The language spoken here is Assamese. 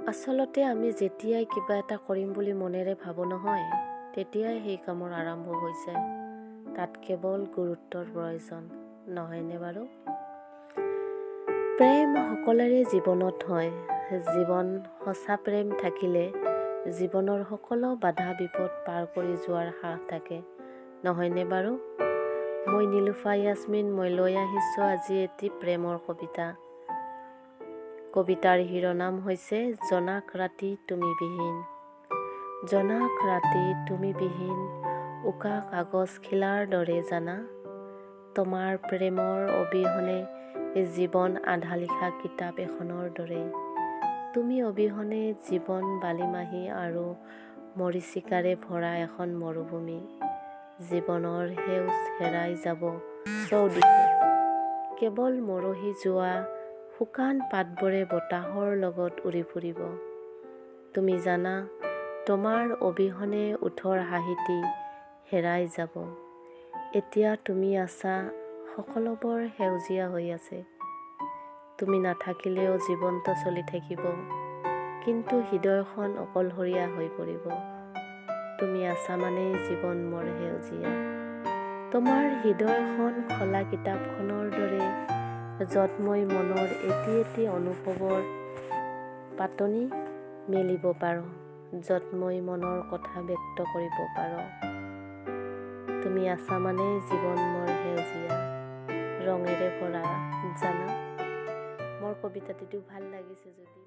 আচলতে আমি যেতিয়াই কিবা এটা কৰিম বুলি মনেৰে ভাবোঁ নহয়, তেতিয়াই সেই কামৰ আৰম্ভ হৈ যায়। তাত কেৱল গুৰুত্বৰ প্ৰয়োজন, নহয়নে বাৰু? প্ৰেম সকলোৰে জীৱনত হয়। জীৱন সঁচা প্ৰেম থাকিলে জীৱনৰ সকলো বাধা বিপদ পাৰ কৰি যোৱাৰ সাহ থাকে, নহয়নে বাৰু? মই নীলুফা য়াছমিন, মই লৈ আহিছোঁ আজি এটি প্ৰেমৰ কবিতা। কবিতাৰ শিৰোনাম হৈছে জোনাক ৰাতি তুমি বিহীন। জোনাক ৰাতি তুমি বিহীন উকা কাগজ খিলাৰ দৰে জানা, তোমাৰ প্ৰেমৰ অবিহনে জীৱন আধা লিখা কিতাপ এখনৰ দৰে। তুমি অবিহনে জীৱন বালিমাহী আৰু মৰীচিকাৰে ভৰা এখন মৰুভূমি। জীৱনৰ সেউজ হেৰাই যাব চৌদিশে, কেৱল মৰহি যোৱা শুকান পাতবোৰে বতাহৰ লগত উৰি ফুৰিব। তুমি জানা, তোমাৰ অবিহনে ওঁঠৰ হাঁহিটি হেৰাই যাব। এতিয়া তুমি আছা, সকলোবোৰ সেউজীয়া হৈ আছে। তুমি নাথাকিলেও জীৱনটো চলি থাকিব, কিন্তু হৃদয়খন অকলশৰীয়া হৈ পৰিব। তুমি আছা মানেই জীৱন মোৰ সেউজীয়া। তোমাৰ হৃদয়খন খোলা কিতাপখনৰ দৰে, য'ত মই মনৰ এটি এটি অনুভৱৰ পাতনি মেলিব পাৰোঁ, য'ত মই মনৰ কথা ব্যক্ত কৰিব পাৰোঁ। তুমি আছা মানেই জীৱন মোৰ সেউজীয়া ৰঙেৰে ভৰা জানা। মোৰ কবিতাটিটো ভাল লাগিছে যদি